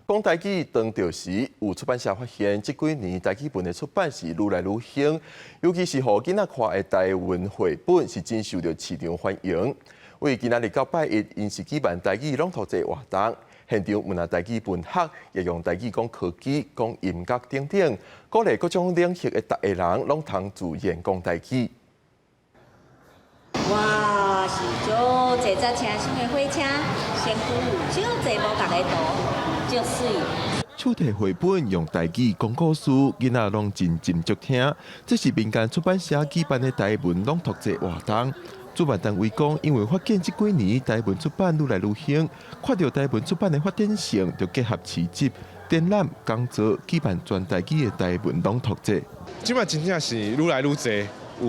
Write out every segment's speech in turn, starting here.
講台語當著時，有出版社發現，這幾年台語文的出版是愈來愈興，尤其是予囡仔看的台文繪本是真受著市場歡迎。為今仔日到拜一，𪜶是舉辦台語朗讀節活動，現場毋但台語文學，也用台語講科技、講音樂等等，鼓勵各種領域的逐个人攏通自然講台語。哇，是足濟隻車廂的火車，身軀有足濟無仝的圖，足媠。手提繪本用台語講故事，囡仔攏真斟酌聽。這是民間出版社舉辦的台文朗讀節活動。主辦單位講，因為發現這幾年台文出版愈來愈興，看著台文出版的發展性，就結合市集、展覽、講座，舉辦全台語的台文朗讀節。這擺真正是愈來愈濟，有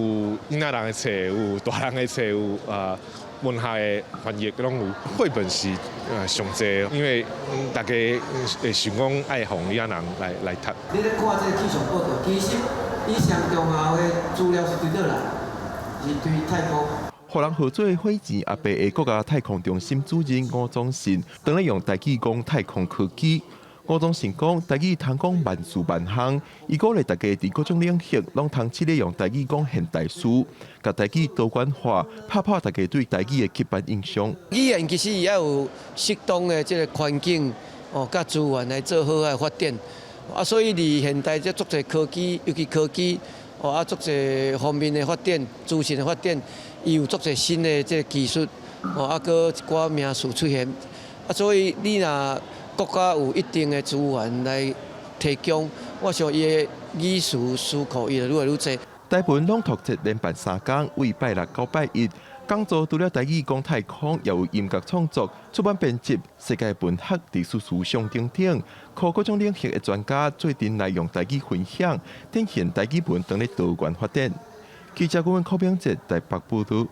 囡仔人的冊，有大人的冊，有啊文學的翻譯攏有。繪本是上濟，因為大家會想講愛予囡仔人來讀。你咧看這個氣象報道，其實伊上重要的資料是對佗來？是對太空。予人號做火箭阿伯的國家太空中心主任吳宗信，當咧用台語講太空科技。吳宗信講，台語通講萬事萬項，伊鼓勵大家佇各種領域攏通試咧用台語講現代事，共台語多元化，拍破大家對台語的刻板印象。語言其實伊愛有適當的這個環境哦，佮資源來做好的發展。啊，所以佇現代這足濟科技，尤其科技哦啊，足濟方面的發展，資訊的發展，伊有足濟新的這個技術哦，啊，閣一寡名詞出現，啊，所以你若國家有一定的資源來提供，我想伊的語詞詞庫伊會愈來愈濟。台文朗讀節連辦三工，為拜六到拜一，講座除了台語講太空，也有音樂創作、出版編輯、世界文學、歷史思想等等，靠各種領域的專家做陣來用台語分享，展現台語文當咧多元發展。記者顧問柯炳哲台北報導。